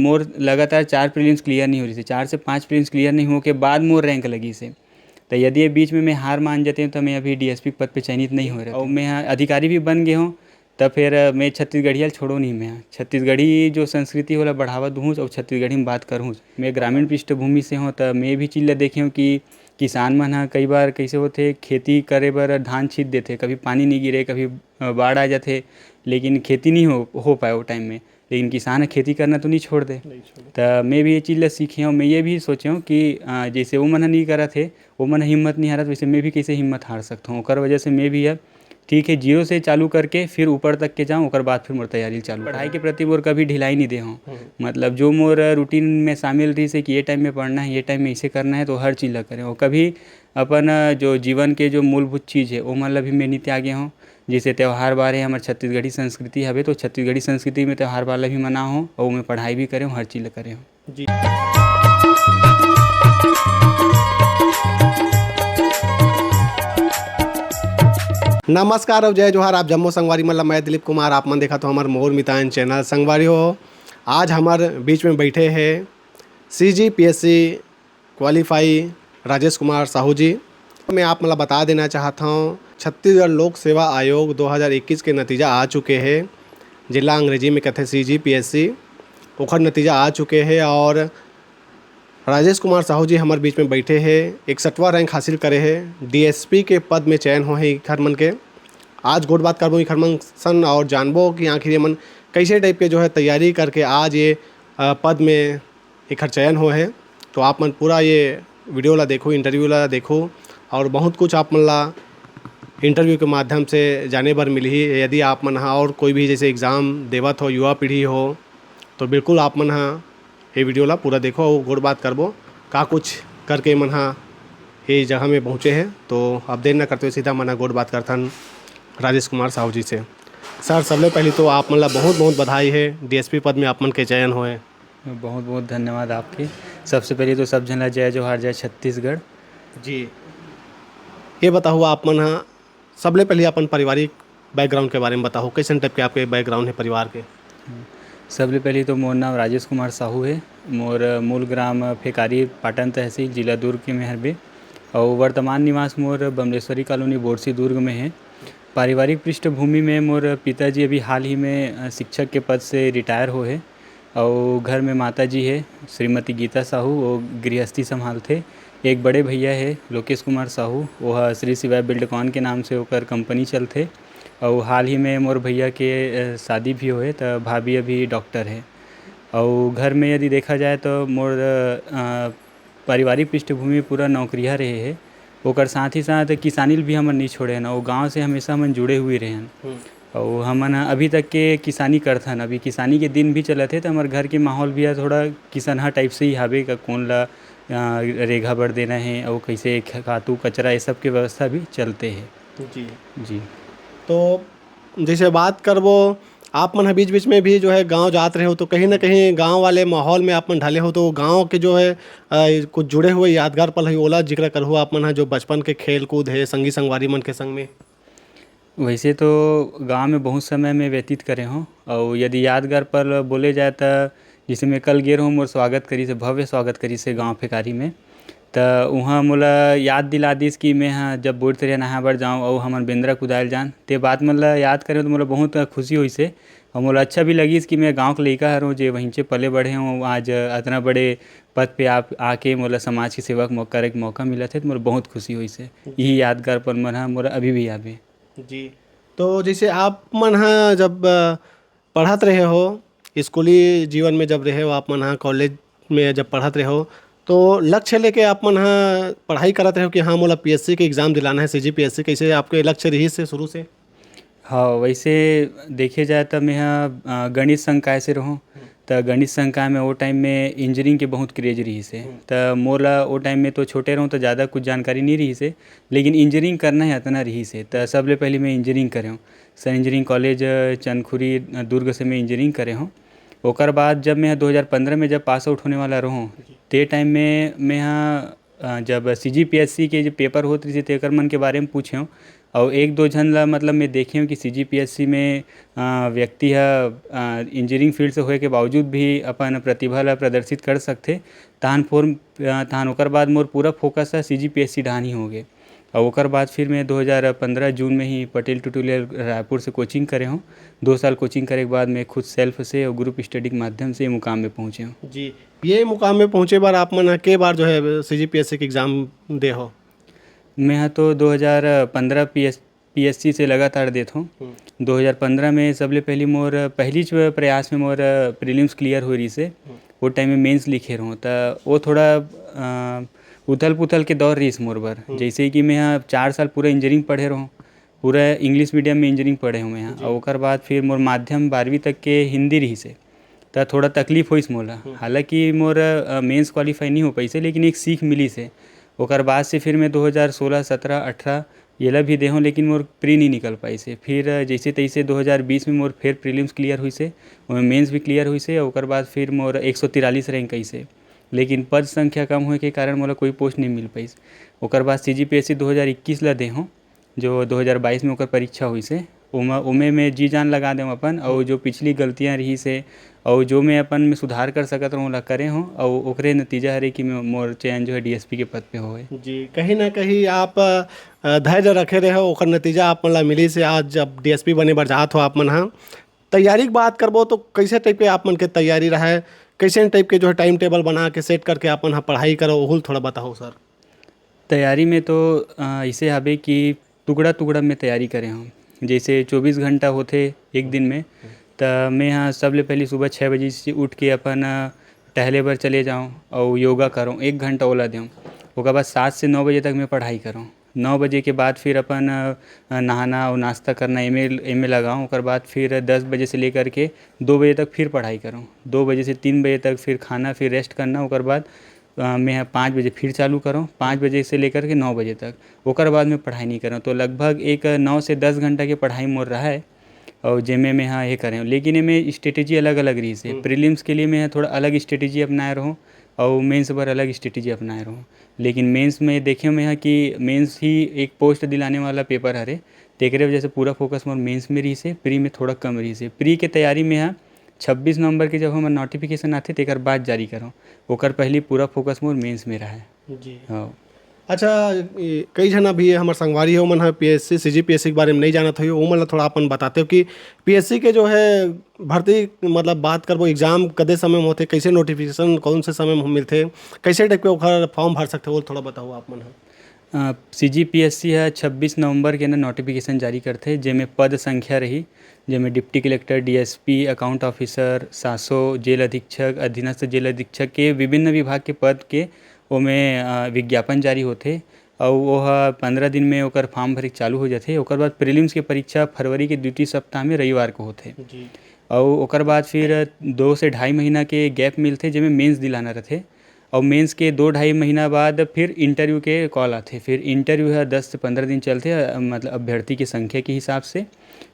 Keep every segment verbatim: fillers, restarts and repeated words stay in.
मोर लगातार चार prelims clear नहीं हो रही थी, चार से पाँच प्रीलिम्स क्लियर नहीं हो के बाद मोर रैंक लगी से। तो यदि ये बीच में मैं हार मान जाते हूँ, तो मैं अभी डीएसपी पद पे चयनित नहीं हो रहा था। और मैं यहाँ अधिकारी भी बन गए हूँ, तो फिर, अ, मैं छत्तीसगढ़िया छोड़ो नहीं, मैं यहाँ छत्तीसगढ़ी जो संस्कृति होला बढ़ावा दूँ और छत्तीसगढ़ी में बात करूँ। मैं ग्रामीण पृष्ठभूमि से हूँ, तो मैं भी चीज़ ला देखे हूँ कि किसान मन ह कई बार कैसे होथे, खेती करे बर धान छीत देथे, कभी पानी नहीं गिरे, कभी, अ, बाढ़ आ जाथे, लेकिन खेती नहीं हो, हो पाए वो टाइम में। लेकिन किसान ह खेती करना तो नहीं छोड़ दे। नहीं छोड़े। त मैं भी ये चीज़ ला सीखे हूँ, मैं ये भी सोचे हूँ कि, अ, जैसे वो मन ह नहीं करत हे, वो मन ह हिम्मत नहीं हारत, वैसे मैं भी कैसे हिम्मत हार सकता हूँ। ओकर वजह से मैं भी अब, ठीक है, जीरो से चालू करके फिर ऊपर तक के जाऊँ, ओकर बाद फिर मोर तैयारी चालू पढ़ाई करूँ। के प्रति मोर कभी ढिलाई नहीं दे हूँ। हम्म। मतलब जो मोर रूटीन में शामिल रही से कि ये टाइम में पढ़ना है, ये टाइम में इसे करना है, तो हर चीज़ ला करें। और कभी अपन, अ, जो जीवन के जो मूलभूत चीज़ है, वो मन ला भी मैं नहीं त्यागे हूँ। जैसे त्यौहार बार है, हमर छत्तीसगढ़ी संस्कृति हवे, तो छत्तीसगढ़ी संस्कृति में त्यौहार बार ला भी मनाहूँ और मैं पढ़ाई भी करे हूँ, हर चीज़ ला करे हूँ। जी। नमस्कार और जय जोहार, आप जम्मो संगवारी मन ला मैं दिलीप कुमार, आप मन देखत हो हमर मोर मितान चैनल। संगवारी हो, आज हमर बीच में बैठे हैं सीजीपीएससी क्वालिफाई राजेश कुमार साहू जी। मैं आप मन ला बता देना चाहत हूँ, छत्तीसगढ़ लोक सेवा आयोग दो हज़ार इक्कीस के नतीजा आ चुके हैं, जेला अंग्रेजी में कहते हैं सीजीपीएससी, ओखर नतीजा आ चुके हैं और राजेश कुमार साहू जी हमर बीच में बैठे हैं, इकसठवाँ रैंक हासिल करे हैं, डीएसपी के पद में चयन हो है इखर मन के। आज गोठ बात करबो इखर मन सन और जानबो कि आखिर ये मन कैसे टाइप के जो है तैयारी करके आज ये, अ, पद में एखर चयन हो है। तो आप मन पूरा ये वीडियो ला देखो, इंटरव्यू ला देखो और बहुत कुछ आप मन ला इंटरव्यू के माध्यम से जाने बर मिलही। यदि आप मन हा और कोई भी जैसे एग्जाम देवत हो, युवा पीढ़ी हो, तो बिल्कुल आप मन हा ये वीडियो ला पूरा देखो और गोठ बात करबो का कुछ करके मन हा ये जगह में पहुँचे हैं। तो अब देर न करते हुए सीधा मन हा गोठ बात करथन राजेश कुमार साहू जी से। सर, सबले पहली तो आप मन ला बहुत बहुत बधाई है, डीएसपी पद में आप मन के चयन होए। बहुत बहुत धन्यवाद आपके। सबसे पहले तो सब झन ला जय जोहार, जय छत्तीसगढ़। जी, ये बताओ आप मन हा, सबले पहले अपन पारिवारिक बैकग्राउंड के बारे में बताओ, कैसन टाइप के आपके बैकग्राउंड है परिवार के? सबले पहले तो मोर नाम राजेश कुमार साहू है। मोर मूल ग्राम फेकारी, पाटन तहसील, जिला दुर्ग के में हरबे, और वर्तमान निवास मोर बमलेश्वरी कॉलोनी, बोरसी, दुर्ग में है। पारिवारिक पृष्ठभूमि में मोर पिताजी अभी हाल ही में, अ, शिक्षक के पद से रिटायर हो है, और घर में माता जी है, श्रीमती गीता साहू, वो गृहस्थी संभालथे। एक बड़े भैया है लोकेश कुमार साहू, वो ह श्री शिवाय बिल्डकॉन के नाम से ओकर कंपनी चलथे, और हाल ही में मोर भैया के, अ, शादी भी होए, त भाभी अभी डॉक्टर है। और घर में यदि देखा जाए तो मोर, अ, पारिवारिक पृष्ठभूमि पूरा नौकरिया रहे हे, ओकर साथ ही साथ किसानी ल भी हमन नइ छोड़े हन, अउ गाँव से हमेशा हमन जुड़े हुए रहे हन। हम्म। अउ हमन ह अभी तक के किसानी करथन। अभी किसानी के दिन भी चलत हे, त हमर घर के माहौल भी ह थोड़ा किसनहा टाइप से ही हावे, का कोन ला, अ, रेघा बर देना हे, अउ कैसे ख-, खातू, कचरा, ये सब के व्यवस्था भी चलते हे। जी। जी। तो जैसे बात करबो, आप मन ह बीच-बीच में भी जो है गाँव जात रहे हो, तो कहीं न कहीं गाँव वाले माहौल में आप मन ढले हो, तो गाँव के जो है, अ, कुछ जुड़े हुए यादगार पल है, ओला जिक्र करहु आप मन ह, जो बचपन के खेल कूद है, संगी संगवारी मन के संग में? वैसे तो गाँव में बहुत समय में व्यतीत करे हों, अउ यदि यादगार पल बोले जाए, त जैसे मैं कल गे रहूँ, मोर स्वागत करिस हे, भव्य स्वागत करिस हे गाँव फेकारी में। त उहाँ मोला याद दिला दिस कि मैं ह जब बोरतरिया नहाए बर जाऊँ अउ हमन बेंदरा कुदाए ल जान, ते बात मन ल याद करें त मोला बहुत खुशी होइस हे। अउ मोला अच्छा भी लगिस कि मैं गाँव के लइका हरौं, जे वहिंचे पले बढ़े हौं, आज अतना बड़े पद पे आप आके मोला समाज के सेवा के मौ-, करे के मौका मिलत हे, त मोला बहुत खुशी होइस हे। यही यादगार पल मन ह मोला अभी भी याद हे। जी, तो जैसे आप मन ह जब, अ, पढ़त रहे हो, स्कूली जीवन में जब रहे हो, आप मन ह कॉलेज में जब पढ़त रहे हो, तो लक्ष्य लेके आप मन ह पढ़ाई करत रहे हो कि हाँ, मोला पीएससी के एग्जाम दिलाना है, सीजीपीएससी, कैसे आपके लक्ष्य रहिस हे शुरू से? हाँ, वैसे देखे जाए त मैं ह, अ, गणित संकाय से रहूँ, त गणित संकाय में ओ टाइम में इंजीनियरिंग के बहुत क्रेज रहिस हे। हम्म। त मोला ओ टाइम में तो छोटे रहूँ, त ज़्यादा कुछ जानकारी नहीं रहिस हे, लेकिन इंजीनियरिंग करना है, अतना रहिस हे। त सबले पहले मैं इंजीनियरिंग करेंव। सन इंजीनियरिंग कॉलेज, अ, चनखुरी, अ, दुर्ग से मैं इंजीनियरिंग करे हौं। ओकर बाद जब मैं ह दो हज़ार पंद्रह में जब पास आउट होने वाला रहूँ, जी। ते टाइम में मैं ह, अ, जब सीजीपीएससी के जो पेपर होत रहिस हे, तेकर मन के बारे में पूछे हौं, अउ एक दो झन ला मतलब मैं देखे हूँ कि सीजीपीएससी में, अ, व्यक्ति ह, अ, इंजीनियरिंग फील्ड से होए के बावजूद भी अपन प्रतिभा ला प्रदर्शित कर सकथे। तहान फोर-, अ, तहान ओकर बाद मोर पूरा फोकस ह सीजीपीएससी डहान ही होगे। अउ ओकर बाद फिर मैं दो हज़ार पंद्रह जून में ही पटेल ट्यूटोरियल रायपुर से कोचिंग करे हूँ। दो साल कोचिंग करे के बाद मैं खुद सेल्फ से अउ ग्रुप स्टडी के माध्यम से ये मुकाम में पहुँचे हूँ। जी, ये मुकाम में पहुँचे बार आप मन ह के बार जो है सीजीपीएससी के एग्जाम दे हो? मैं ह तो दो हज़ार पंद्रह पीएस-, पीएससी से लगातार देत हूँ। हम्म। दो हज़ार पंद्रह में सबले पहली मोर, पहली च प्रयास में मोर प्रीलिम्स क्लियर हो रही से, हम्म। वो टाइम में मेंस लिखे रहूँ, त वो थोड़ा, अ, उथल पुथल के दौर रहीस मोर बर। हम्म। जैसे कि मैं ह चार साल पूरा इंजीनियरिंग पढ़े रहूँ, पूरा इंग्लिश मीडियम में इंजीनियरिंग पढ़े हूँ मैं ह, जी। और ओकर बाद फिर मोर माध्यम बारहवीं तक के हिंदी रहीस हे, त थोड़ा तकलीफ होइस मोला। हम्म। हालांकि मोर, अ, मेंस क्वालिफाई नहीं हो पाइस हे, लेकिन एक सीख मिलिस हे। ओकर बाद से फिर मैं दो हज़ार सोलह, सत्रह, अठारह येला भी देहूँ, लेकिन मोर प्री नहीं निकल पाइस हे। फिर, अ, जैसे तैसे दो हज़ार बीस में मोर फिर प्रीलिम्स क्लियर होइस हे, ओमे मेंस भी क्लियर होइस हे, ओकर बाद फिर मोर एक सौ तिरालीस रैंक आइस हे। लेकिन पद संख्या कम होए के कारण मोला कोई पोस्ट नहीं मिल पाइस। ओकर बाद सीजीपीएससी दो हज़ार इक्कीस ला देहूँ, जो दो हज़ार बाईस में ओकर परीक्षा होइस हे, ओमा, ओमे मैं जी जान लगा देंव अपन, अउ जो पिछली गलतियाँ रहीस हे, अउ जो मैं अपन में सुधार कर सकत रहूँ, ओला करे हूँ, अउ ओकरे नतीजा हरे कि मैं, मोर चयन जो है डीएसपी के पद पे होए। जी, कहीं ना कहीं आप, अ, धैर्य रखे रहे हो, ओकर नतीजा आप मन ला मिलिस हे। आज जब डीएसपी बने बर जात हो आप मन ह, तैयारी की बात करबो तो कैसे टाइप के आप मन के तैयारी रहे, कैसे टाइप के जो है टाइम टेबल बना के सेट करके आप मन ह पढ़ाई करो, ओहू ल थोड़ा बताओ सर। तैयारी में तो, अ, अइसे हवे कि टुकड़ा-टुकड़ा में तैयारी करे हंव। जइसे चौबीस घंटा होथे एक दिन में, त मैं ह सबले पहिली सुबह छह बजे से उठ के अपन, अ, टहले बर चले जांव अउ योगा करंव, एक घंटा ओला देंव। ओकर बाद सात से नौ बजे तक मैं पढ़ाई करंव। नौ बजे के बाद फिर अपन, अ, नहाना अउ नाश्ता करना, एमे, एमे लगांव। ओकर बाद फिर दस बजे से लेकर के दो बजे तक फिर पढ़ाई करंव। दो बजे से तीन बजे तक फिर खाना, फिर रेस्ट करना। ओकर बाद अ, मैं ह पाँच बजे फिर चालू करंव, पाँच बजे से लेकर के नौ बजे तक। ओकर बाद मैं पढ़ाई नहीं करंव। तो लगभग एक नौ से दस घंटा के पढ़ाई मोर रहय, अउ जेमे मैं ह ये करेंव। लेकिन एमे स्ट्रेटेजी अलग-अलग रहिस हे। हम्म। प्रीलिम्स के लिए मैं ह थोड़ा अलग स्ट्रेटेजी अपनाए रहूँ, अउ मेंस बर अलग स्ट्रेटेजी अपनाए रहूँ। लेकिन मेंस में देखेंव मैं ह कि मेंस ही एक पोस्ट दिलाने वाला पेपर हरे, तेकरे वजह से पूरा फोकस मोर मेंस में रहिस हे, प्री में थोड़ा कम रहिस हे। प्री के तैयारी में ह छब्बीस नवंबर के जब हमर नोटिफिकेशन आथे, तेकर बाद जारी करंव। ओकर पहिली पूरा फोकस मोर मेंस में रहय। जी। हाँ। अच्छा, ए, कई झन अभी हमर संगवारी हो, ओमन ह पीएससी, सीजीपीएससी के बारे में नहीं जानत होही, ओमन ला थोड़ा अपन बताते हो कि पीएससी के जो है भर्ती, मतलब बात करबो, एग्जाम कदे समय में होथे, कैसे नोटिफिकेशन कौन से समय में मिलथे, कैसे टाइप के ओखर फॉर्म भर सकथे, वो थोड़ा बताओ आप मन ह। अ, सीजीपीएससी ह छब्बीस नवंबर के ना नोटिफिकेशन जारी करथे, जेमे पद संख्या रही, जेमे deputy collector, DSP, account officer, सासो, जेल अधीक्षक, अधीनस्थ जेल अधीक्षक के विभिन्न विभाग के पद के ओमे, अ, विज्ञापन जारी होथे, अउ ओह पंद्रह दिन में ओकर फॉर्म भरे के चालू हो जाथे। ओकर बाद प्रीलिम्स के परीक्षा फरवरी के द्वितीय सप्ताह में रविवार को होथे। जी। अउ ओकर बाद फिर दो से ढाई महीना के गैप मिलथे, जेमे मेंस दिलाना रथे। अउ मेंस के दो ढाई महीना बाद फिर इंटरव्यू के कॉल आथे। फिर इंटरव्यू ह दस से पंद्रह दिन चलथे, अ, मतलब अभ्यर्थी के संख्या के हिसाब से।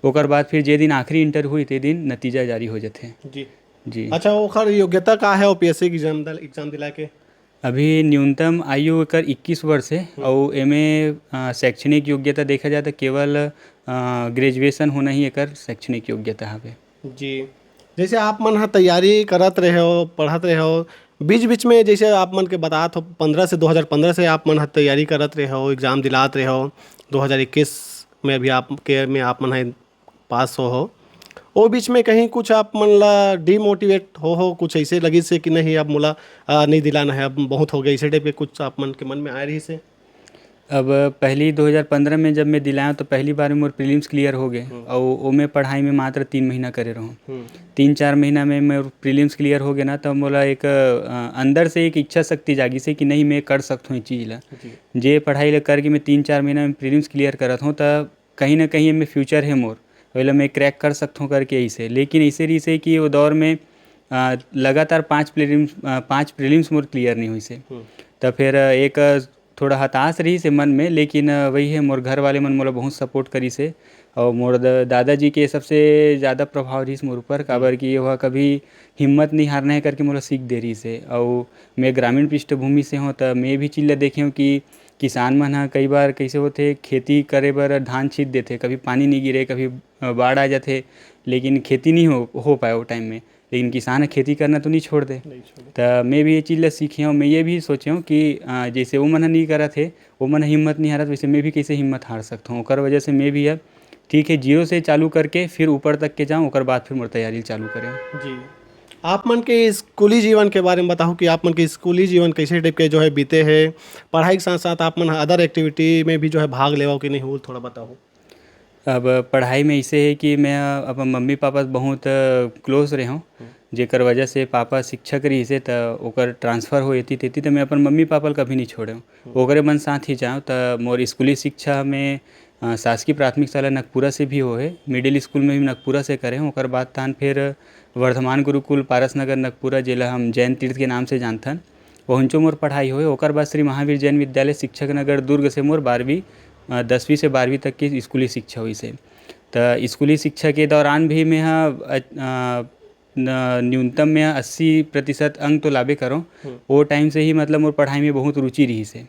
ओकर बाद फिर जे दिन आखिरी इंटरव्यू होही, ते दिन नतीजा जारी हो जाथे। जी। जी। अच्छा, ओखर योग्यता का है, ओपीएससी के एग्जाम दल-, एग्जाम दिला के? अभी न्यूनतम आयु एकर इक्कीस वर्ष हे, हम्म। अउ एमे, अ, शैक्षणिक योग्यता देखा जाए तो केवल, अ, ग्रेजुएशन होना ही एकर शैक्षणिक योग्यता हवे। जी, जैसे आप मन ह तैयारी करत रहे हो, पढ़त रहे हो, बीच-बीच में जैसे आप मन के बतात हो, पंद्रह से, दो हज़ार पंद्रह से आप मन ह तैयारी करत रहे हो, एग्जाम दिलात रहे हो, दो हज़ार इक्कीस में अभी आप के, में आप मन ह पास हो हो, ओ बीच में कहीं कुछ आप मन ला डिमोटिवेट हो हो, कुछ ऐसे लगिस हे कि नहीं, अब मोला, अ, नहीं दिलाना है, अब बहुत हो गया, ऐसे टाइप के कुछ आप मन के मन में आए रहिस हे? अब पहली दो हज़ार पंद्रह में जब मैं दिलाया तो पहली बार में मोर प्रीलिम्स क्लियर हो गए, हम्म। और ओमे पढ़ाई में मात्र तीन महीना करे रहूँ। हम्म। तीन चार महीना में मोर प्रीलिम्स क्लियर हो गए ना, तब मोला एक, अ, अंदर से एक इच्छा शक्ति जागिस हे कि नहीं, मैं कर सकत हूँ ये चीज़ ला। जी। जे पढ़ाई ला करके मैं तीन चार महीना में प्रीलिम्स क्लियर करत हूँ, तब कहीं ना कहीं एमे फ्यूचर हे मोर, ओला मैं क्रैक कर सकथों करके ऐसे। लेकिन ऐसे रहिस हे कि वो दौर में, आ, लगातार पाँच प्रीलिम्स, आ, पाँच प्रीलिम्स मोर क्लियर नहीं होइस हे। हम्म। त फिर, आ, एक, आ, थोड़ा हताश रहिस हे मन में, लेकिन, आ, वही है, मोर घर वाले मन मोला बहुत सपोर्ट करिस हे। और मोर द-, दादाजी के सबसे ज़्यादा प्रभाव रहिस मोर ऊपर, काबर कि वह कभी हिम्मत नहीं हारना है करके मोला सीख दे रहिस हे। और मैं ग्रामीण पृष्ठभूमि से हूँ, त मैं भी चीज ला देखे हूँ कि किसान मन ह कई बार कइसे होथे, खेती करे बर धान छींच देथे, कभी पानी नइ गिरे, कभी, अ, बाढ़ आ जाथे, लेकिन खेती नइ हो, हो पाए ओ टाइम में। लेकिन किसान ह खेती करना तो नइ छोड़ दे। नइ छोड़े। त मैं भी ये चीज़ ल सीखे हंव, मैं ये भी सोचे हंव कि, अ, जइसे वो मन ह नइ करत हे, वो मन ह हिम्मत नइ हारत, वइसे मैं भी कइसे हिम्मत हार सकत हंव। ओकर वजह से मैं भी अब, ठीक हे, जीरो से चालू करके फिर ऊपर तक के जांव, ओकर बाद फिर मोर तैयारी ल चालू करेंव। जी। आप मन के स्कूली जीवन के बारे में बताहू कि आप मन के स्कूली जीवन कइसे टाइप के जो है बीते हे, पढ़ाई के साथ-साथ आप मन other activity में भी जो है भाग लेवव कि नहीं, वो थोड़ा बताहू। अब पढ़ाई में अइसे हे कि मैं अपन मम्मी-पापा से बहुत close रहे हंव, हम्म। जेकर वजह से पापा शिक्षक रहिस हे, त ओकर transfer हो एती तेती, त मैं अपन मम्मी-पापा ल कभी नइ छोड़े हंव। हम्म। ओकरे मन साथ ही जांव, त मोर स्कूली शिक्षा में, अ, शासकीय प्राथमिक शाला नगपुरा से भी होहे, middle school में भी नगपुरा से करे हंव। ओकर बाद तान फिर वर्धमान गुरुकुल पारस नगर नगपुरा, जेला हम जैन तीर्थ के नाम से जानथन, वहुंचो मोर पढ़ाई होए। ओकर बाद श्री महावीर जैन विद्यालय शिक्षक नगर दुर्ग से मोर बारहवीं, अ, दसवीं से बारहवीं तक के स्कूली शिक्षा होइस हे। त स्कूली शिक्षा के दौरान भी मैं ह, अ, अ, न-, न्यूनतम मैं अस्सी प्रतिशत अंक तो लाबे करों। हम्म। वो टाइम से ही मतलब मोर पढ़ाई में बहुत रुचि रहिस हे।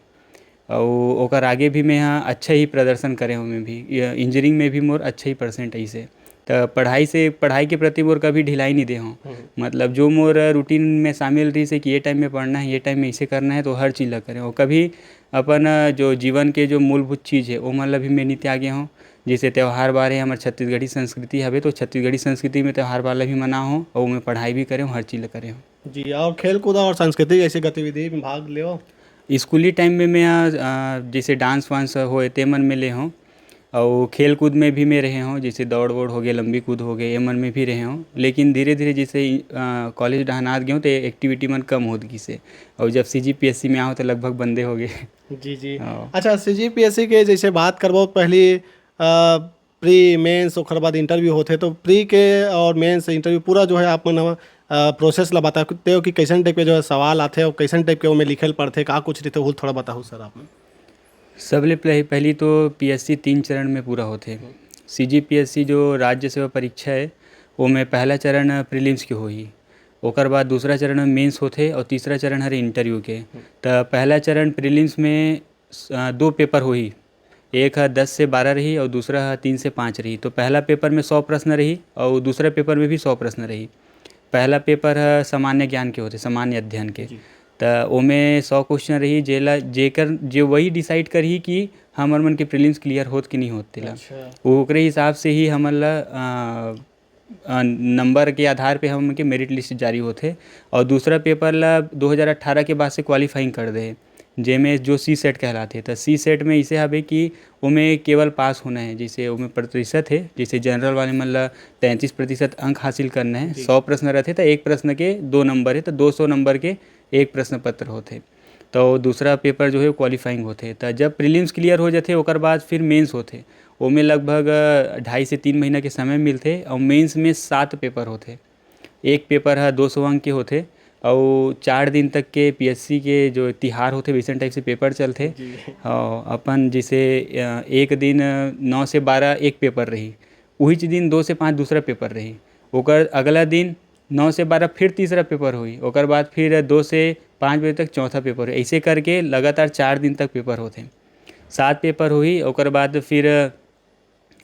अउ ओकर आगे भी मैं ह अच्छा ही प्रदर्शन करे हंव। मैं भी, ये इंजीनियरिंग में भी मोर अच्छा ही percent आइस हे। त पढ़ाई से, पढ़ाई के प्रति मोर कभी ढिलाई नइ दे हंव। हम्म। मतलब जो मोर routine में शामिल रहिस हे कि ये टाइम में पढ़ना हे, ये टाइम में इसे करना हे, तो हर चीज़ ला करे हंव। कभी अपन, अ, जो जीवन के जो मूलभूत चीज़ हे, ओमन ला भी मैं नइ त्यागे हंव। जइसे त्योहार बार हे, हमर छत्तीसगढ़ी संस्कृति हवे, तो छत्तीसगढ़ी संस्कृति में त्योहार बार ला भी मनाए हंव, अउ मैं पढ़ाई भी करे हंव, हर चीज़ ला करे हंव। जी, अउ खेल कूद अउ सांस्कृतिक ऐसे गतिविधि में भाग लेवव? स्कूली टाइम में मैं, अ, जइसे dance वांस होए, ते मन में ले हंव, अउ खेल कूद में भी मैं रहे हंव, जइसे दौड़ वोड़ होगे, लंबी कूद होगे, ये मन में भी रहे हंव। लेकिन धीरे-धीरे जइसे, अ, कॉलेज डहन आत गेंव, ते activity मन कम होत गिस हे, अउ जब CGPSC में आएंव, त लगभग बंदे होगे। जी, जी। हाँ। अच्छा, CGPSC के जइसे बात करबो, पहली, अ, pre, mains, ओकर बाद interview होथे, तो pre के अउ mains interview पूरा जो है आप मन, अ, process ला बताते हो कि कइसन type के जो है सवाल आथे अउ कइसन type के ओमे लिखे ल पड़थे, का कुछ रहिथे, ओहू ल थोड़ा बताहू सर आप मन। सबले पह-, पहली तो PSC तीन चरण में पूरा होथे। हम्म। CGPSC जो राज्य सेवा परीक्षा हे, ओमे पहला चरण prelims के होही, ओकर बाद दूसरा चरण में mains होथे अउ तीसरा चरण हरे interview के। हम्म। त पहला चरण prelims में स-, अ, दो paper होही, एक ह दस से बारह रही अउ दूसरा ह तीन से पाँच रही। तो पहला paper में सौ प्रश्न रही अउ दूसरा paper में भी सौ प्रश्न रही। पहला paper ह सामान्य ज्ञान के होथे, सामान्य अध्ययन के। जी। त ओमे सौ question रही, जेला, जेकर, जे वही decide करही कि हमर मन के prelims clear होत कि नहीं होत तेला। अच्छा। ओकरे हिसाब से ही हमन ला, अ, अ, नंबर के आधार पे हमन के merit list जारी होथे। अउ दूसरा paper ला दो हज़ार अठारह के बाद से qualifying कर दे हे, जेमे जो CSAT कहलाथे। त CSAT में इसे हवे कि ओमे केवल पास होना हे, जइसे ओमे प्रतिशत हे, जइसे general वाले मन ला तैंतीस प्रतिशत अंक हासिल करना हे, जी। सौ प्रश्न रथे, त एक प्रश्न के दो नंबर हे, त दो सौ नंबर के एक प्रश्न पत्र होथे। तो दूसरा paper जो हे, qualifying होथे। त जब prelims clear हो जाथे, ओकर बाद फिर mains होथे। ओमे लगभग, अ, ढाई से तीन महीना के समय मिलथे, अउ mains में सात paper होथे। एक paper ह दो सौ अंक के होथे, अउ चार दिन तक के PSC के जो तिहार होथे, वइसन type से paper चलथे। जी। अउ अपन जइसे, अ, एक दिन, अ, नौ से बारह एक paper रही, उहीच दिन दो से पाँच दूसरा paper रही, ओकर अगला दिन नौ से बारह फिर तीसरा paper होही, ओकर बाद फिर दो से पाँच बजे तक चौथा paper होही। अइसे करके लगातार चार दिन तक paper होथे। सात paper होही, ओकर बाद फिर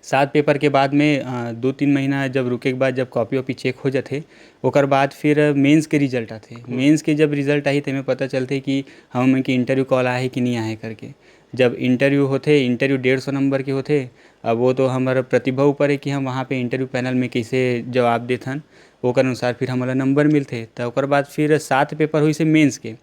सात paper के बाद में, अ, दो तीन महीना जब रुके के बाद जब copy वॉपी check हो जाथे, ओकर बाद फिर mains के result आथे। हम्म। Mains के जब result आही, तेमे पता चलथे कि हमन के interview call आहे कि नहीं आहे करके। जब interview होथे, interview डेढ़ सौ नंबर के होथे। अब वो तो हमर प्रतिभा ऊपर हे कि हम वहाँ पे interview panel में कइसे जवाब देथन, ओकर अनुसार फिर हमन ला नंबर मिलथे। त ओकर बाद फिर सात paper होइस हे mains के,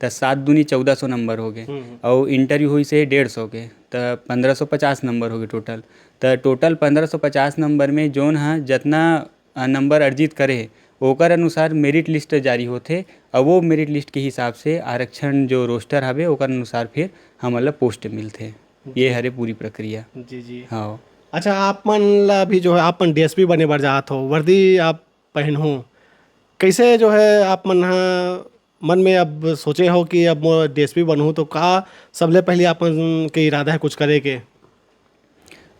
त सात दूनी चौदह सौ नंबर होगे। हम्म। अउ interview होइस हे डेढ़ सौ के, त पन्द्रह सौ पचास नंबर होगे total। त total पन्द्रह सौ पचास नंबर में जोन ह जतना, अ, नंबर अर्जित करे हे, ओकर अनुसार merit list जारी होथे, अउ वो merit list के हिसाब से आरक्षण जो roster हवे, ओकर अनुसार फिर हमन ला post मिलथे। ये जी। हरे पूरी प्रक्रिया। जी, जी। हाँ। अच्छा, आप मन ला अभी जो है, आप मन DSP बने बर जात हो, वर्दी आप पहनहू, कइसे जो है आप मन ह मन में अब सोचे हो कि अब मोर DSP बनहूँ, तो का सबले पहली आप मन के इरादा है कुछ करे के?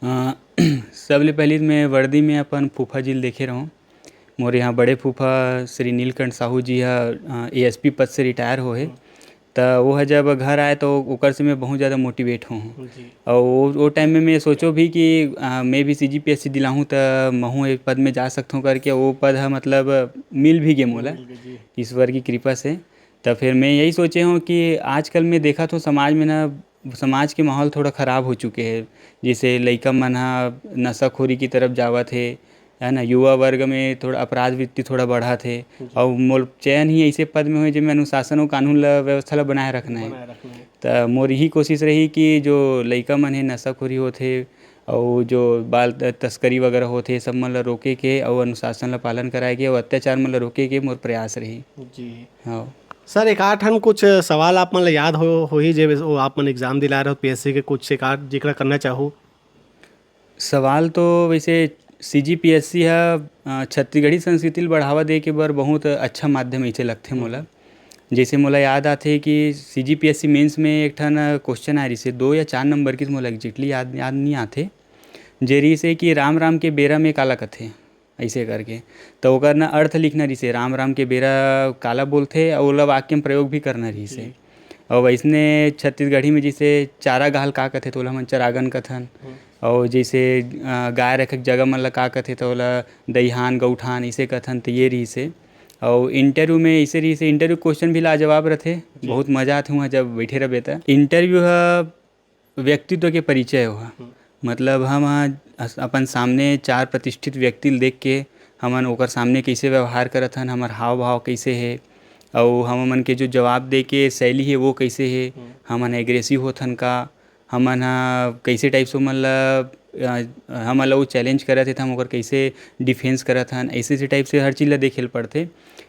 अ, सबले पहली तो मैं वर्दी में अपन फूफा जी ल देखे रहूँ। मोर यहाँ बड़े फूफा श्री नीलकंठ साहू जी ह, अ, ASP पद से retire होहे। हम्म। त वो ह जब घर आए तो ओकर से मैं बहुत ज़्यादा मोटिवेट हों। जी। और वो, वो टाइम में मैं सोचो भी कि, आ, मैं भी सीजीपीएससी दिलाहूँ त महूँ एक पद में जा सकता हूँ करके, वो पद ह मतलब मिल भी गए मोला। मिल गए, जी। ईश्वर की कृपा से। त फिर मैं यही सोचे हूँ कि आजकल मैं देखा तो समाज में ना, समाज के माहौल थोड़ा ख़राब हो चुके हैं। जैसे लइका मन ह नशाखोरी की तरफ जावत हे, है ना, युवा वर्ग में थोड़ा अपराध वृत्ति थोड़ा बढ़त हे। जी। और मोर चयन ही ऐसे पद में हुए जेमे अनुशासन और कानून ला, व्यवस्था ला बनाए रखना है। बनाए रखना है। त मोर यही कोशिश रही कि जो लइका मन हे नशाखोरी होत हे और जो बाल त-, तस्करी वगैरह होत हे, सब मन ला रोके के और अनुशासन ला पालन कराए के और अत्याचार मन ला रोके के मोर प्रयास रही। जी। हाँ। सर, एक आध ठन कुछ सवाल आप मन ला याद हो, होही जे वो आप मन एग्जाम दिला रहे हो पीएससी के, कुछ एक आध जिक्र करना चाहू? सवाल तो वैसे सीजीपीएससी ह, अ, छत्तीसगढ़ी संस्कृति ल बढ़ावा दे के बर बहुत अच्छा माध्यम अइसे लगथे मोला। जैसे मोला याद आथे कि सीजीपीएससी मेंस में एक ठन क्वेश्चन आए रहिसे, दो या चार नंबर की, मोला एग्जैक्टली याद, याद नहीं आथे, जे रहिसे कि राम राम के बेरा में काला कथे, ऐसे करके। तो ओकर ना अर्थ लिखना रहिसे, राम राम के बेरा काला बोलथे, और ओला वाक्य में प्रयोग भी करना रहिसे। जी। और वैसने छत्तीसगढ़ी में जैसे चारा घाल का कथे, तो ओला हमन चरागन कथन। हम्म। और जैसे, अ, गाय रखे के जगह मन ला का कथे, तो ओला दईहान, गौठान, इसे कथन, तो ये रहिसे। और इंटरव्यू में इसे रहिसे, इंटरव्यू क्वेश्चन भी लाजवाब रथे, जी। बहुत मजा आथे वहाँ जब बैठे रहबे त। इंटरव्यू ह व्यक्तित्व के परिचय हो। हम्म। मतलब हम ह अस-, अपन सामने चार प्रतिष्ठित व्यक्ति ल देख के हमन ओकर सामने कैसे व्यवहार करत हन, हमर हाव भाव कैसे हे, अउ हमन के जो जवाब दे के शैली हे वो कैसे हे, हम्म। हमन एग्रेसिव होथन का, हमन ह कैसे टाइप से ओमन ल, अ, हमन ल वो चैलेंज करत हे त हम ओकर कैसे डिफेंस करत हन, ऐसे, ऐसे टाइप से हर चीज़ ल देखे ल पड़थे।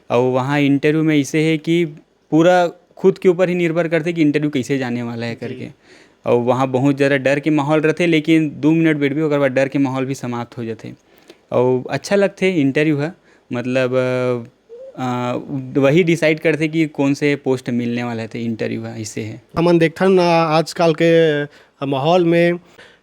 अउ वहाँ इंटरव्यू में ऐसे हे कि पूरा खुद के ऊपर ही निर्भर करथे कि इंटरव्यू कैसे जाने वाला है जी। करके। अउ वहाँ बहुत ज़्यादा डर के माहौल रथे, लेकिन दू मिनट बैठबे, ओकर बाद डर के माहौल भी समाप्त हो जाथे। अउ अच्छा लगथे इंटरव्यू ह, मतलब, अ, अ, वही डिसाइड करथे कि कौन से पोस्ट मिलने वाला है, तो इंटरव्यू ह, ऐसे है। हमन देखथन, अ, आजकल के माहौल में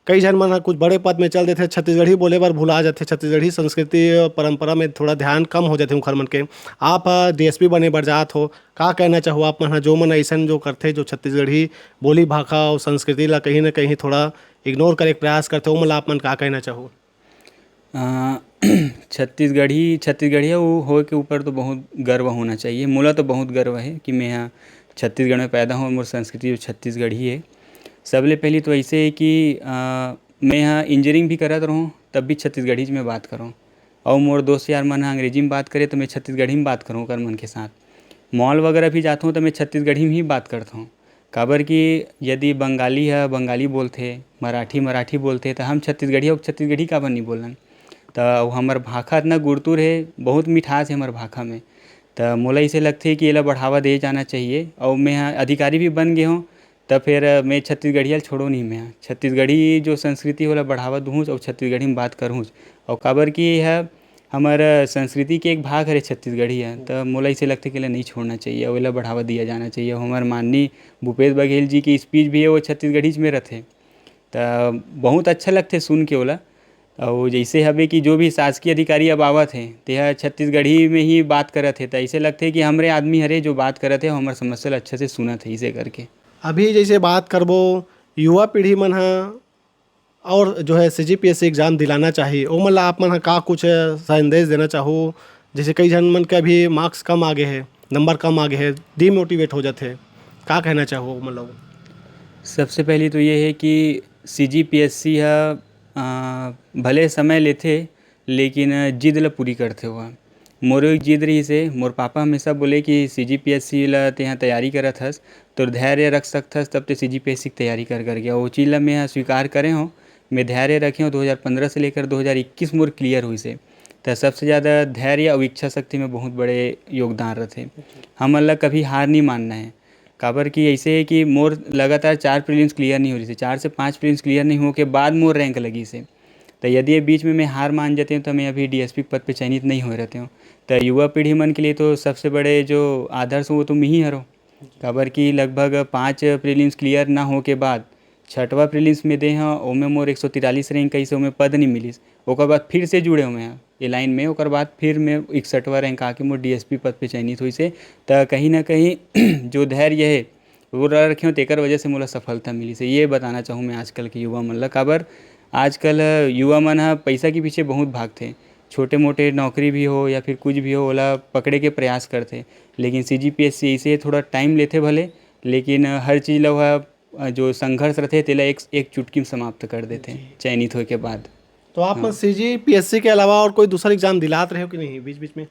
कई झन मन ह कुछ बड़े पद में चल देथे, छत्तीसगढ़ी बोले बर भुला जाथे, छत्तीसगढ़ी संस्कृति परंपरा में थोड़ा ध्यान कम हो जाथे उंखर मन के। आप ह डीएसपी बने बर जात हो, का कहना चाहू आप मन ह, जो मन अइसन जो करथे, जो छत्तीसगढ़ी बोली भाखा अउ संस्कृति ला कहीं न कहीं थोड़ा इग्नोर करे के प्रयास करथे, ओमन ला आप मन का कहना चाहू? अ, छत्तीसगढ़ी, छत्तीसगढ़िया वो होए के ऊपर तो बहुत गर्व होना चाहिए। मोला तो बहुत गर्व है कि मैं ह छत्तीसगढ़ में पैदा हूँ, मोर संस्कृति जो छत्तीसगढ़ी है। सबले पहली तो ऐसे है कि, अ, मैं ह इंजीनियरिंग भी करत रहूँ, तब भी छत्तीसगढ़ी में बात करूँ। अउ मोर दोस्त यार मन ह अंग्रेजी में बात करे, तो मैं छत्तीसगढ़ी में बात करूँ ओकर मन के साथ। मॉल वगैरह भी जात हूँ, तो मैं छत्तीसगढ़ी में ही बात करत हूँ। काबर कि यदि बंगाली ह बंगाली बोलथे, मराठी मराठी बोलथे, त हम छत्तीसगढ़ी अउ छत्तीसगढ़ी काबर नहीं बोलन? त हमर भाखा इतना गुरतुर हे, बहुत मिठास हे हमर भाखा में। त मोला इसे लगथे कि एला बढ़ावा दे जाना चाहिए, अउ मैं ह अधिकारी भी बन गे हूँ, त फिर मैं छत्तीसगढ़िया ल छोड़ो नहीं। मैं ह छत्तीसगढ़ी जो संस्कृति ओला बढ़ावा दूहूँ अउ छत्तीसगढ़ी में बात करहूँ, अउ काबर कि यह हमर संस्कृति के एक भाग हरे छत्तीसगढ़ी ह, त मोला इसे लगथे कि एला नहीं छोड़ना चाहिए, अउ एला बढ़ावा दिया जाना चाहिए। अउ हमर माननीय भूपेश बघेल जी के स्पीच भी है, वो छत्तीसगढ़ीच में रथे, त बहुत अच्छा लगथे सुन के ओला। अउ जैसे हवे कि जो भी शासकीय अधिकारी अब आवत हे, तेहा छत्तीसगढ़ी में ही बात करत हे, त ऐसे लगथे कि हमरे आदमी हरे जो बात करत हे, हमर समस्या ल अच्छा से सुनत हे, इसे करके। अभी जैसे बात करबो युवा पीढ़ी मन ह और जो है सीजीपीएससी एग्जाम दिलाना चाहिए, ओमन ला आप मन ह का कुछ संदेश देना चाहू? जैसे कई झन मन के अभी मार्क्स कम आ गए हे, नंबर कम आ गए हे, डिमोटिवेट हो जाथे, का कहना चाहू ओमन ला? सबसे पहली तो ये है कि सीजीपीएससी ह, अ, भले समय लेथे, लेकिन जिद ल पूरी करथे ओहा। मोरो एक जिद रहिस हे, मोर पापा हमेशा बोले कि सीजीपीएससी ल तेहा तैयारी करत हस, तोर धैर्य रख सकथस, तब ते सीजीपीएससी के तैयारी कर, करके। वो चीज ल मैं ह स्वीकार करे हूँ। मैं धैर्य रखे हूँ, दो हज़ार पन्द्रह से लेकर दो हज़ार इक्कीस मोर क्लियर होइस हे। त सबसे ज़्यादा धैर्य अउ इच्छा शक्ति में बहुत बड़े योगदान रथे। हमन ल कभी हार नहीं मानना है, काबर कि ऐसे है कि मोर लगातार चार प्रीलिम्स क्लियर नहीं हो रही थी, चार से पाँच प्रीलिम्स क्लियर नहीं हो के बाद मोर रैंक लगी से। तो यदि ये बीच में मैं हार मान जाते हूँ, तो मैं अभी डीएसपी पद पे चयनित नहीं हो रहते हूँ। तो युवा पीढ़ी मन के लिए तो सबसे बड़े जो आदर्श हो, वो तो मैं ही हरो, काबर कि लगभग पाँच प्रीलिम्स क्लियर ना हो के बाद छठवा प्रीलिम्स में दे हूँ, ओमे मोर एक सौ तिरालीस रैंक कइसे, ओमे पद नहीं मिलिस। ओकर बाद फिर से जुड़े हूँ मैं ये लाइन में, ओकर बाद फिर मैं इकसठवाँ रैंक आके मोर डीएसपी पद पे चयनित होइस हे। त कहीं ना कहीं जो धैर्य है, वो रखे हों, तेकर वजह से मोला सफलता मिलिस हे। ये बताना चाहूँ मैं आजकल के युवा मन ला, काबर आजकल युवा मन ह पैसा के पीछे बहुत भागथे। छोटे-मोटे नौकरी भी हो या फिर कुछ भी हो, ओला पकड़े के प्रयास करथे। लेकिन सीजीपीएससी ऐसे थोड़ा टाइम लेथे भले, लेकिन हर चीज़ ला वह, अ, जो संघर्ष रथे, तेला एक, एक चुटकी में समाप्त कर देथे, जी। चयनित होए के बाद। तो आप हाँ। सीजीपीएससी के अलावा और कोई दूसरा एग्जाम दिलात रहे हो कि नहीं बीच-बीच में?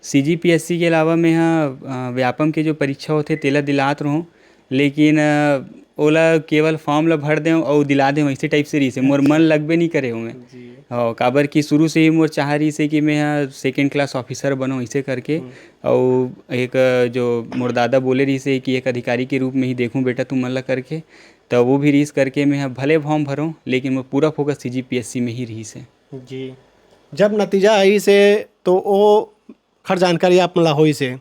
सीजीपीएससी के अलावा मैं ह, अ, व्यापम के जो परीक्षा होथे, तेला दिलात रहूँ, लेकिन, अ, ओला केवल फॉर्म ला भर देंव अउ दिला देंव, ऐसे टाइप से रहिस हे। मोर अच्छा। मन लगबे नहीं करे ओमे। जी। हाँ, काबर कि शुरू से ही मोर चाह रहिस हे कि मैं ह सेकंड क्लास ऑफिसर बनूँ, ऐसे करके। हम्म। अउ एक, अ, जो मोर दादा बोले रहिस हे कि एक अधिकारी के रूप में ही देखूँ बेटा तुमन ला करके, त वो भी रहिस करके मैं ह भले फॉर्म भरों, लेकिन मोर पूरा फोकस सीजीपीएससी में ही रहिस हे। जी। जब नतीजा आइस हे, तो ओ खर जानकारी आप मन ला होइस हे,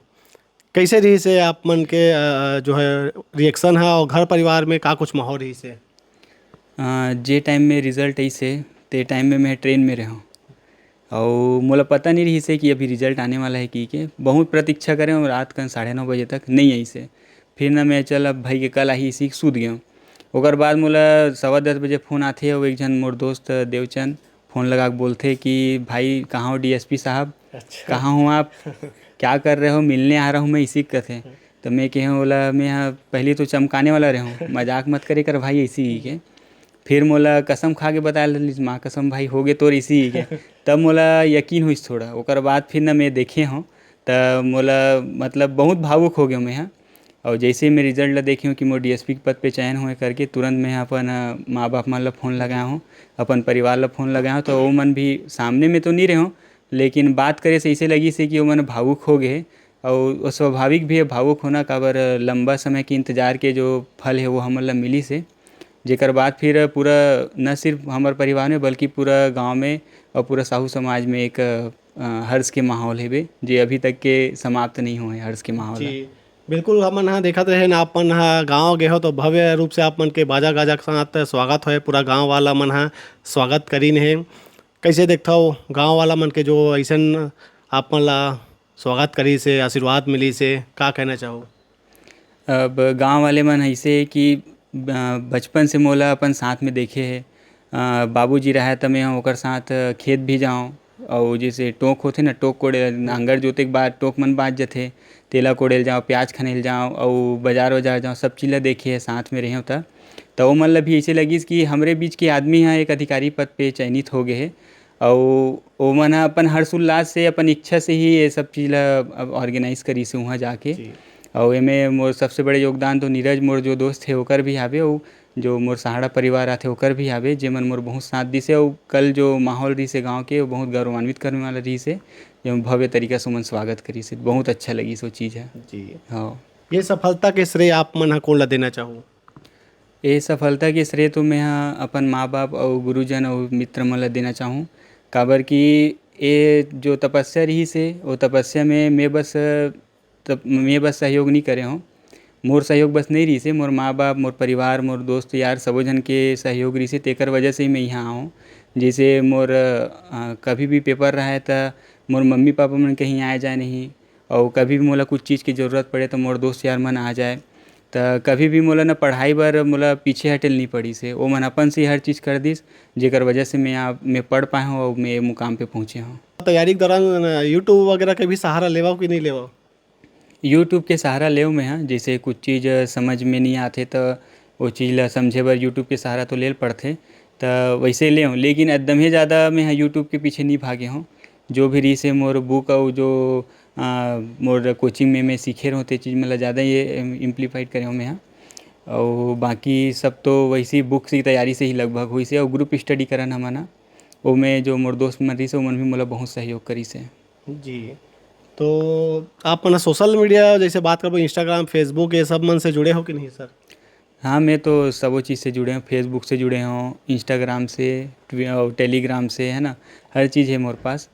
कैसे रहिस हे आप मन के, अ, जो है, रिएक्शन है और घर परिवार में का कुछ माहौल रहिस हे? अ, जे टाइम में रिजल्ट आइस हे, ते टाइम में मैं ट्रेन में रहूँ, अउ मोला पता नहीं रहिस हे कि अभी रिजल्ट आने वाला है कि के। बहुत प्रतीक्षा करें और रात कन साढ़े नौ बजे तक नहीं आइस हे। फिर ना मैं, चल, अब भाई के कल आही, इसी सूत गए। ओकर बाद मोला सवा दस बजे फ़ोन आथे, अउ एक झन मोर दोस्त देवचंद फ़ोन लगा के बोलथे कि, "भाई, कहाँ हो डीएसपी साहब? अच्छा। कहाँ हो आप? क्या कर रहे हो? मिलने आ रहा हूँ मैं," इसी कथे। तो मैं कहे, "ओला, मैं यहाँ पहले तो चमकाने वाला रहे हूँ, मजाक मत करे कर भाई," इसी ही के। फिर मोला कसम खा के बताए लगिस, "माँ कसम भाई, हो गे तोर," इसी ही के। तब मोला यकीन होइस थोड़ा। ओकर बाद फिर ना मैं देखे हूँ, त मोला, मतलब, बहुत भावुक हो गया मैं, हाँ। और जैसे ही मैं रिजल्ट ला देखे हूँ कि मोर डीएसपी के पद पे चयन हुए करके, तुरंत मैं अपन, अ, माँ बाप मन ला फ़ोन लगाए हूँ, अपन परिवार ला फ़ोन लगाए हूँ, तो वो मन भी सामने में तो नहीं रहे हूँ, लेकिन बात करे से ऐसे लगिस हे कि वो मन भावुक हो गए। और वो स्वाभाविक भी है भावुक होना, काबर लंबा समय के इंतजार के जो फल है, वो हमन ला मिलिस हे, जेकर बाद फिर पूरा, न सिर्फ हमर परिवार में, बल्कि पूरा गांव में और पूरा साहू समाज में एक, अ, हर्ष के माहौल हेबे, जे अभी तक के समाप्त नहीं हुए, हर्ष के माहौल ह। जी, बिल्कुल, हमन ह देखत रहे ना, आप मन ह गाँव गे हो, तो भव्य रूप से आप मन के बाजा गाजा के साथ स्वागत होए, पूरा गाँव वाला मन ह स्वागत करिन हे। कैसे देखथव गाँव वाला मन के जो अइसन आप मन ला स्वागत करिस हे, आशीर्वाद मिलिस हे, का कहना चाहो? अब गाँव वाले मन अइसे हे कि, अ, बचपन से मोला अपन साथ में देखे हे। अ, बाबूजी रहय त मैं ओकर साथ खेत भी जाओं, अउ जैसे टोक होथे ना, टोक कोड़े, नांगर जोते के बाद टोक मन बाँच जथे, तेला कोड़े ल जाओं, प्याज खने ल जाओं, अउ बाजार-वाजार जाओं, सब चीज ला देखे हे, साथ में रहेंव त। त ओमन ला भी अइसे लगिस कि हमरे बीच के आदमी ह एक अधिकारी पद पे चयनित हो गे हे, अउ ओमन ह अपन हर्ष उल्लास से, अपन इच्छा से ही ये सब चीज ला अब organize करिस हे उहाँ जाके। जी। अउ एमे मोर सबसे बड़े योगदान तो नीरज, मोर जो दोस्त हे, ओकर भी हावे, अउ जो मोर सहारा परिवार आथे, ओकर भी हावे, जेमन मोर बहुत साथ दिस हे। अउ कल जो माहौल रहिस हे गाँव के, वो बहुत गौरवान्वित करने वाला रहिस हे, जेमन भव्य तरीका से ओमन स्वागत करिस हे। बहुत अच्छा लगिस वो चीज ह। जी। हाँ। ये सफलता के श्रेय आप मन ह कोन ला देना चाहो? ए सफलता के श्रेय तो मैं ह अपन माँ-बाप अउ गुरुजन अउ मित्र मन ल देना चाहूँ, काबर कि ए जो तपस्या रिहिस हे, ओ तपस्या में मैं बस, तप-, मैं बस सहयोग नइ करे हौं। मोर सहयोग बस नइ रिहिस हे, मोर माँ-बाप, मोर परिवार, मोर दोस्त यार सबो झन के सहयोग रिहिस हे, तेकर वजह से ही मैं इहाँ आए हौं। जइसे मोर, अ, कभी भी paper रहय, त मोर मम्मी-पापा मन कहीं आए-जाए नहीं, अउ कभी भी मोला कुछ चीज के जरूरत पड़े, त मोर दोस्त यार मन आ जाए। त कभी भी मोला न पढ़ाई बर मोला पीछे हटे ल नइ पड़िस हे, ओमन अपन से ही हर चीज कर दिस, जेकर वजह से मैं आप, मैं पढ़ पाए हौं अउ मैं ए मुकाम पे पहुँचे हौं। तैयारी के दौरान, अ, YouTube वगैरह के भी सहारा लेवव कि नइ लेवव? YouTube के सहारा लेव मैं ह, जइसे कुछ चीज समझ में नइ आथे, त ओ चीज ल समझे बर YouTube के सहारा तो ले ल पड़थे, त वइसे लेव, लेकिन एकदम ही जादा मैं ह YouTube के पीछे नइ भागे हौं। जो भी रिहिस हे मोर book अउ जो, अ, मोर coaching में मैं सीखे रहूँ, ते चीज मन ल जादा ये, एम-, amplified करे हौं मैं ह। अउ बाकी सब तो वइसे ही books की तैयारी से ही लगभग होइस हे, अउ group study करन हमन ह, ओमे जो मोर दोस्त मन रिहिस हे, ओमन भी मोला बहुत सहयोग करिस हे। जी। तो आप मन ह social media जइसे बात करबो, Instagram, Facebook, ये सब मन से जुड़े हो कि नहीं, sir? हाँ, मैं तो सबो चीज से जुड़े हौं, Facebook से जुड़े हौं, Instagram से, ट्वि-, अउ Telegram से, है ना, हर चीज हे मोर पास।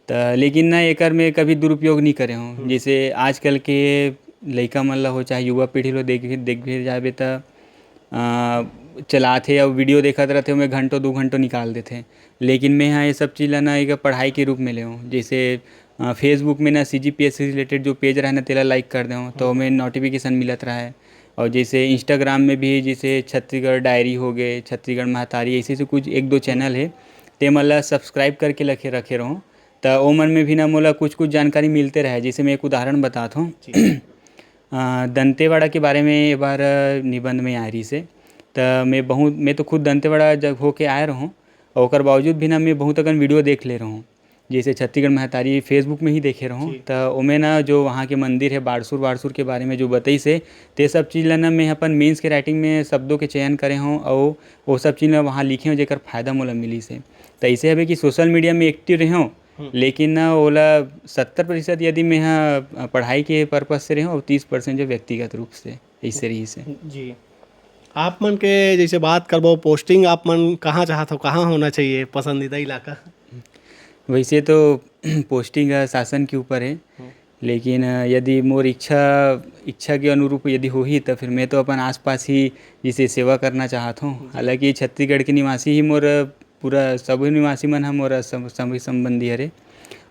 त लेकिन ना, एकर मैं कभी दुरुपयोग नइ करे हौं। हम्म। जइसे आजकल के लइका मन ल हो, चाहे युवा पीढ़ी ल देखबे, देखबे जाबे त, अ, चलाथे अउ video देखत रहिथे, ओमे घंटों दू घंटों निकाल देथे। लेकिन मैं ह ये सब चीज ल ना एक पढ़ाई के रूप में लेवं। जइसे, अ, Facebook में ना CGPSC से related जो page रहय ना, तेला like कर देवं, त हम्म। ओमे notification मिलत रहय। और जैसे Instagram में भी, जैसे छत्तीसगढ़ डायरी हो गए, छत्तीसगढ़ महतारी, ऐसे ऐसे कुछ एक दो चैनल है, ते मन ला सब्सक्राइब करके रखे रखे रहूँ। त ओ मन में भी ना मोला कुछ कुछ जानकारी मिलते रहे। जैसे मैं एक उदाहरण बतात हूँ। अ, दंतेवाड़ा के बारे में ए बार निबंध में आए रहिस हे। त मैं बहुत, मैं तो खुद दंतेवाड़ा जब होके आए रहूँ, और ओकर बावजूद भी ना मैं बहुत अकन वीडियो देख ले रहूँ। जैसे छत्तीसगढ़ महतारी Facebook में ही देखे रहूँ, जी। त ओमे ना जो वहाँ के मंदिर है, बारसूर, वारसूर के बारे में जो बतइस हे, ते सब चीज़ ला ना मैं अपन मेंस के राइटिंग में शब्दों के चयन करे हूँ, और वो सब चीज़ ला वहाँ लिखे हूँ, जेकर फायदा मोला मिलिस हे। त ऐसे हवे कि सोशल मीडिया में एक्टिव रहे हूँ, हम्म। लेकिन ना ओला सत्तर प्रतिशत यदि मैं ह पढ़ाई के पर्पस से रहे हूँ, और तीस परसेंट जो व्यक्तिगत रूप से, ऐसे रहिस हे। जी। आप मन के जैसे बात करबो, पोस्टिंग आप मन कहाँ चाहत हो, कहाँ होना चाहिए पसंदीदा इलाका? वैसे तो पोस्टिंग ह शासन के ऊपर है, हम्म। लेकिन, अ, यदि मोर इच्छा, इच्छा के अनुरूप यदि होही, त फिर मैं तो अपन आसपास ही जैसे सेवा करना चाहत हूँ। जी। हालांकि छत्तीसगढ़ के निवासी ही मोर पूरा सभी निवासी मन ह मोर सम-, सभी संबंधी हरे,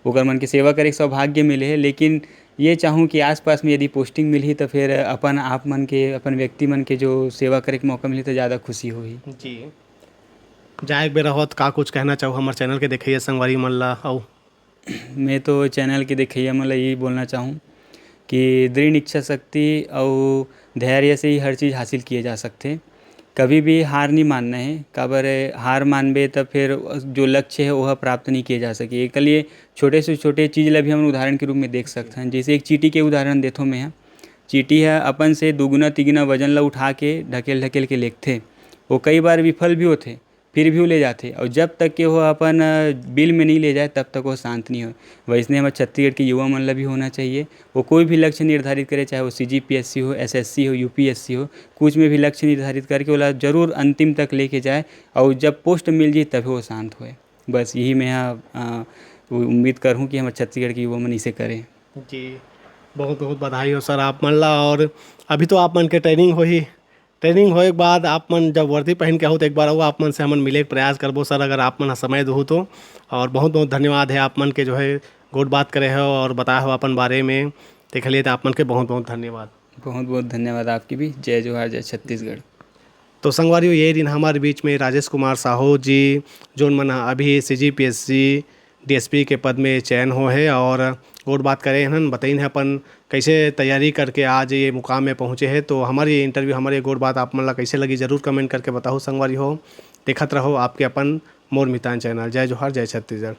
ओकर मन के सेवा करे के सौभाग्य मिले हे। लेकिन ये चाहूँ कि आसपास में यदि पोस्टिंग मिलही, त फिर अपन आप मन के, अपन व्यक्ति मन के जो सेवा करे के मौका मिलही, त ज़्यादा खुशी होही। जी। जाए के बेरा होत, का कुछ कहना चाहू हमर चैनल के देखइया संगवारी मन ला? अउ मैं तो चैनल के देखइया मन ला यही बोलना चाहूँ कि दृढ़ इच्छा शक्ति अउ धैर्य से ही हर चीज़ हासिल किए जा सकथे। कभी भी हार नहीं मानना है, काबर हार मानबे त फिर जो लक्ष्य है, वह प्राप्त नहीं किए जा सके। एकर लिए छोटे से छोटे चीज़ ला भी हम उदाहरण के रूप में देख सकथन। जैसे एक चींटी के उदाहरण देथों मैं ह। चींटी ह अपन से दुगुना तिगुना वजन ला उठा के ढकेल ढकेल के लेगथे। वो कई बार विफल भी होथे, फिर भी वो ले जाथे, और जब तक के वो अपन, अ, बिल में नहीं ले जाए, तब तक वो शांत नहीं होए। वैसने हमर छत्तीसगढ़ के युवा मन ला भी होना चाहिए। वो कोई भी लक्ष्य निर्धारित करे, चाहे वो CGPSC हो, SSC हो, UPSC हो, कुछ में भी लक्ष्य निर्धारित करके ओला जरूर अंतिम तक लेके जाए, और जब पोस्ट मिल जाए, तभी वो शांत होए। बस यही मैं ह, अ, उम्मीद करहूँ कि हमर छत्तीसगढ़ के युवा मन इसे करें। जी, बहुत बहुत बधाई हो सर आप मन ला। और अभी तो आप मन के ट्रेनिंग होही, ट्रेनिंग होए के बाद आप मन जब वर्दी पहन के आहू, तो एक बार अउ आप मन से हमन मिले के प्रयास करबो सर, अगर आप मन ह समय देहू तो। और बहुत बहुत धन्यवाद है आप मन के, जो है, गोठ बात करे हो और बताए हो अपन बारे में, तेखर लिए तो आप मन के बहुत बहुत धन्यवाद। बहुत बहुत धन्यवाद आपके भी। जय जोहार, जय छत्तीसगढ़। तो संगवारी हो, ये दिन हमारे बीच में राजेश कुमार साहू जी, जोन मन ह अभी CGPSC DSP के पद में चयन हो है और गोठ बात करे हन, बताइन है अपन कैसे तैयारी करके आज ये मुकाम में पहुँचे है। तो हमारे ये इंटरव्यू, हमारे ये गोठ बात आप मन ला कैसे लगी, जरूर कमेंट करके बताओ संगवारी हो। देखत रहो आपके अपन मोर मितान चैनल। जय जोहार, जय छत्तीसगढ़।